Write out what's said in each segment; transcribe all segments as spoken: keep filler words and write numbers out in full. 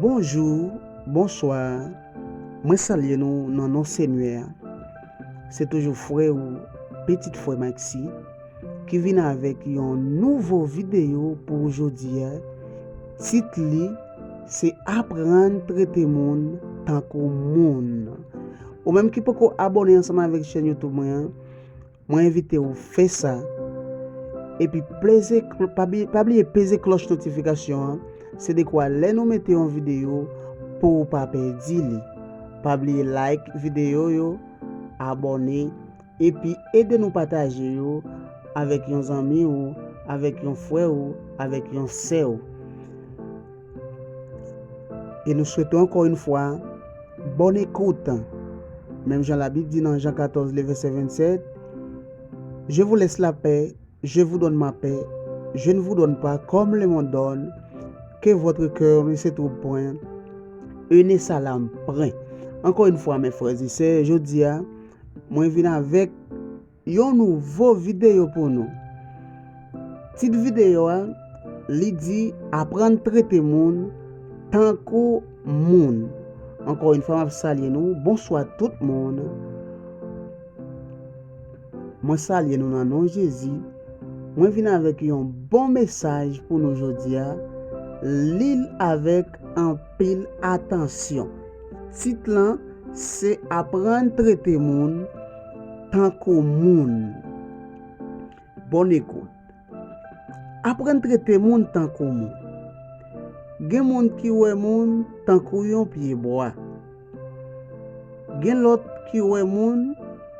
Bonjou, bonswa. Mwen salye nou nan non Senyè a. Se toujou frè ou, pitit frè Maxi, ki vin avèk yon nouvo videyo pou jodi a. Tit li se aprann trete moun tankou moun. Ou menm ki poko abòne ansanm avèk chèn YouTube mwen an, mwen envite w fè sa. Epi peze, pa bi- pa bliye peze klòch notifikasyon an. Se dekwa lè nou mete yon videyo pou w pa pèdi li. Pa bliye like videyo yo, abòne, epi ede nou pataje yo avèk yon zanmi ou, avèk yon frè ou, avèk yon sè ou. E nou swete w ankò yon fwa, bonne écoute. Menm jan Labib di nan Jan katòz, le vèsè vennsèt, Je vous laisse la paix, je vous donne ma paix, je ne vous donne pas comme le monde donne, que votre cœur ne se trouble point, et ne s'alarme point. Ankò yon fwa, mes frères et sœurs, jodi a, mwen vin avèk yon nouvo videyo pou nou. Tit videyo a, li di aprann trete moun tankou moun. Ankò yon fwa, m ap salye nou. Bonswa tout moun. Mwen salye nou nan non Jezi. Mwen vin avèk yon bon mesaj pou nou jodi a. Li l avèk anpil atansyon. Tit lan se aprann trete moun tankou moun. Bonne écoute. Aprann trete moun tankou moun. Gen moun ki wè moun tankou yon pye bwa. Gen lòt ki wè moun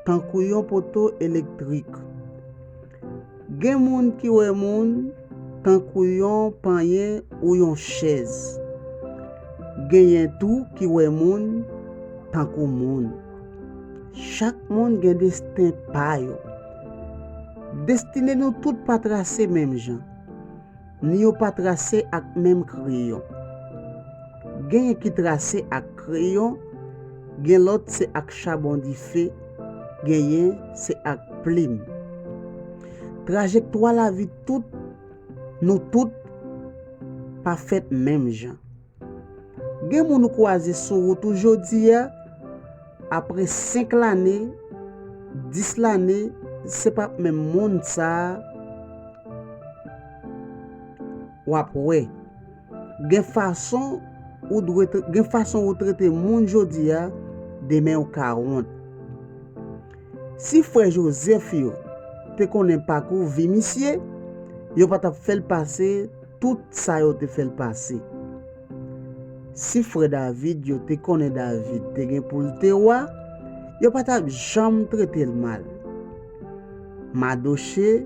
tankou yon poto elektrik. Gen moun ki wè moun tankou yon panyen ou yon chèz. Genyen tou ki wè moun tankou moun. Chak moun gen desten pa yo. Destine nou tout pa trase menm jan, ni yo pa trase ak menm kreyon. Genyen ki trase ak kreyon, gen lòt se ak chabon dife, genyen se ak plim. Trajektwa lavi tout, nou tout, pa fèt menm jan. Gen moun ou kwaze sou wout ou jodi a, apre senk lane, dis lane, se p ap menm moun sa a w ap wè. Gen fason ou dwe tr- gen fason ou trete moun jodi a, demen ou ka wont. Si frè Jozèf yo te konnen pakou vi misye, yo pa t ap fè l pase tout sa yo te fè l pase. Si frè David yo te konnen David te gen pou l te wa, yo pa t ap janm trete l mal. Madoche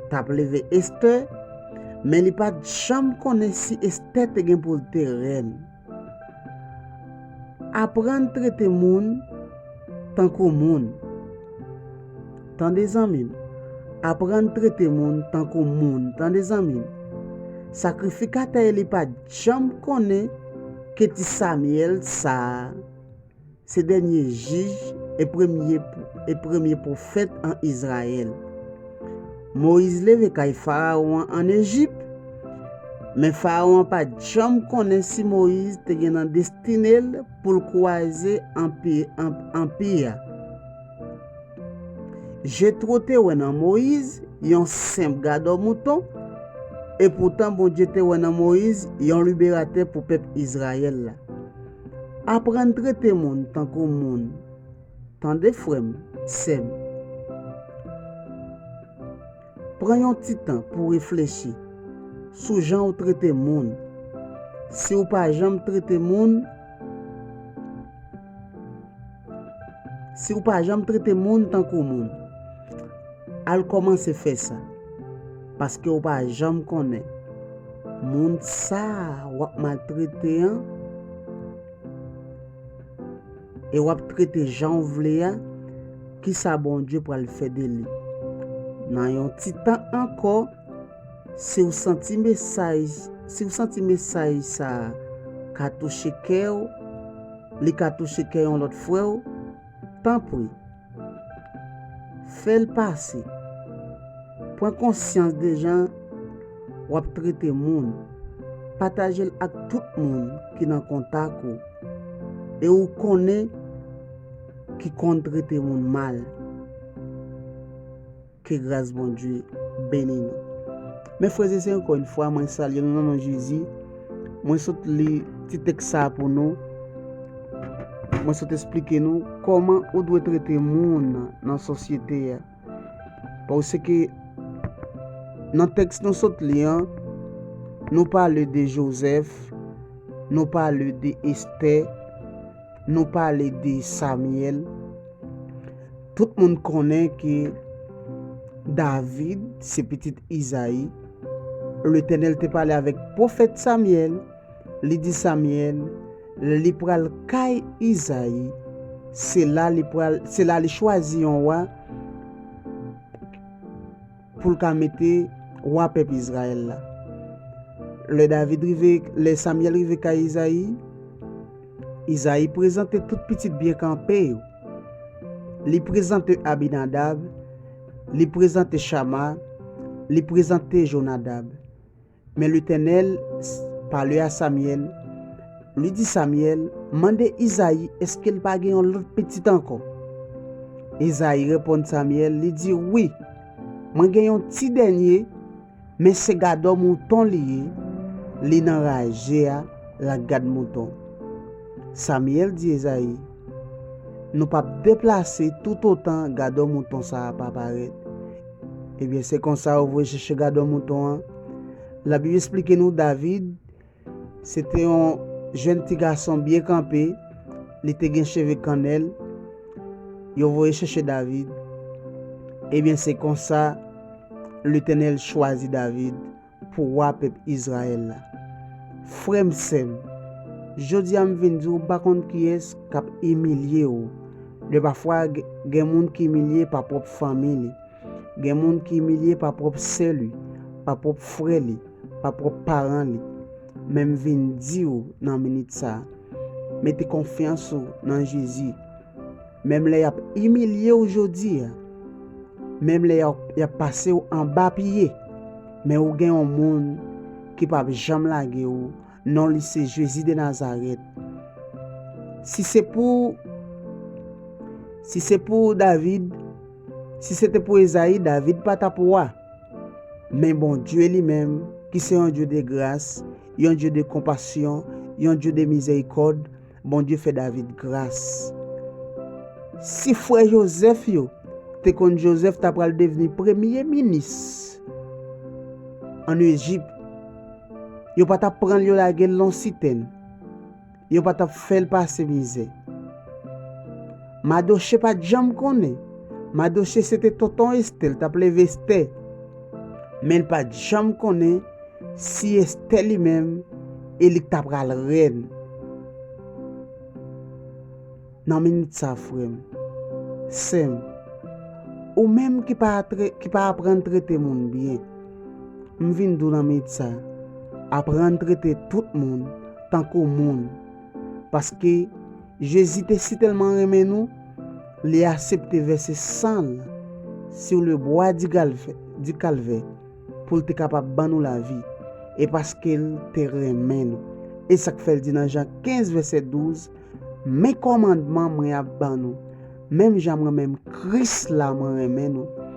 t ap leve Estè, men li pa t janm konnen si Estè te gen pou l te rèn. Aprann trete moun tankou moun. Tande zanmi m, aprann trete moun tankou moun. Tande zanmi m, sakrifikatè Eli pa t janm konnen ke ti Samyèl sa a se dènye jij e premye, e premye pwofèt an Izrayèl. Moyiz leve kay Farawon an ann Ejip, men Farawon an pa t janm konnen si Moyiz te gen nan destine l pou l kwaze anpi, an, anpi a. Jetwo te wè nan Moyiz yon senp gadò mouton, epoutan Bondye te wè nan Moyiz yon liberatè pou pèp Izrayèl la. Aprann trete moun tankou moun. Tande, frè m, sè m. Pran yon ti tan pou w reflechi sou jan w trete moun. Si w pa janm trete moun, si w pa janm trete moun tankou moun, al kòmanse fè sa. Paske w pa janm konnen moun sa a w ap maltrete an, e w ap trete jan w vle a, kisa Bondye pral fè de li? Nan yon ti tan ankò, si w santi mesaj, si w santi mesaj sa a ka touche kè w, li ka touche kè yon lòt frè w, tanpri, fè l pase. Pran konsyans de jan w ap trete moun. Pataje l ak tout moun ki nan kontak ou e ou konnen ki konn trete moun mal. Ke gras Bondye beni nou. Men frè e sè, ankò yon fwa, mwen salye nou nan non Jezi. Mwen sot li ti tèks sa a pou nou. Mwen sot esplike nou kòman ou dwe trete moun nan sosyete a. Paske nan tèks nou sot li an, nou pale de Jozèf, nou pale de Estè, nou pale de Samyèl. Tout moun konnen ke David se pitit Izayi. Letènèl te pale avèk pwofèt Samyèl. Li di Samyèl, li pral kay Izayi. Se la li pral, se la li chwazi yon wa pou l ka mete wa pèp Izrayèl la. Lè David rive, lè Samyèl rive kay Izayi, Izayi prezante tout pitit byen kanpe yo. Li prezante Abinadab, li prezante Chama, li prezante Jonadab. Men Letènèl s-, pale a Samyèl, li di Samyèl, mande Izayi èske l pa gen yon lòt pitit ankò. Izayi reponn Samyèl, li di, wi, mwen gen yon ti dènye, men se gadò mouton li ye, li nan raje a, l ap gad mouton. Samyèl di Izayi, nou p ap deplase toutotan gadò mouton sa a pa parèt. Ebyen, se konsa yo voye chèche gadò mouton an. Labib esplike nou David, se te yon jèn ti gason byen kanpe, li te gen cheve kannèl. Yo voye chèche David. Ebyen, se konsa Letènèl chwazi David pou wa pèp Izrayèl la. Frè m, sè m, jodi a m vin di w, m pa konn kiyès k ap imilye w. De pafwa, g-, gen moun ki imilye pa pwòp fanmi li. Gen moun ki imilye pa pwòp sè li, pa pwòp frè li, pa pwòp paran li. Men m vin di w nan minit sa a, mete konfyans ou nan Jezi. Menm lè y ap imilye w jodi a, menm lè y ap, y ap pase w anba pye, men ou gen yon moun ki p ap janm lage w. Non li se Jezi de Nazarèt. Si se pou, si se pou David, si se te pou Ezayi, David pa t ap wa. Men Bondye li menm, ki se yon Dye de gras, yon Dye de konpasyon, yon Dye de mizèrikòd, Bondye fè David gras. Si frè Jozèf yo te konn Jozèf ta pral devni premye minis ann Ejip, yo pa t ap pran l yo lage l nan sitèn. Yo pa t ap fè l pase mizè. Madoche pa t janm konnen. Madoche se te tonton Estè, l t ap leve Estè. Men l pa t janm konnen si Estè li menm, e li k ta pral rèn. Nan minit sa, frè m, sè m, ou menm ki pa tre-, ki pa aprann trete moun byen, m vin di w nan minit sa, aprann trete tout moun tankou moun. Paske Jezi te sitèlman renmen nou, li aksepte vèse san l sur le bois du Calvaire, du Calvaire, pou l te kapab ban nou lavi, e paske l te renmen nou. E sa k fè l di nan Jan kenz vèsè douz, men kòmandman mwen ap ban nou, menm jan mwen menm Kris la mwen renmen nou,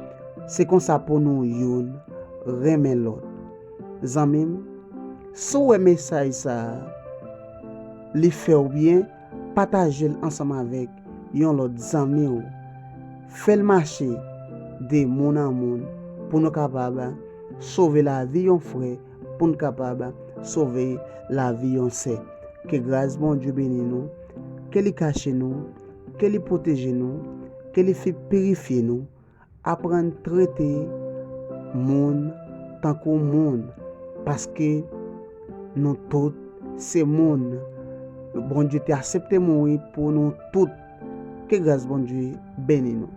se konsa pou nou youn renmen lòt. Zanmi m, si w wè mesaj sa a, li fè w byen, pataje l ansanm avèk yon lòt zanmi w. Fè l mache de moun an moun pou nou kapab sove lavi yon frè, pou n kapab sove lavi yon sè. Ke gras Bondye beni nou, ke li kache nou, ke li pwoteje nou, ke li fi-, pirifye nou. Aprann trete moun tankou moun, paske nou tout se moun. Bondye te aksepte mouri pou nou tout. Ke gras Bondye beni nou.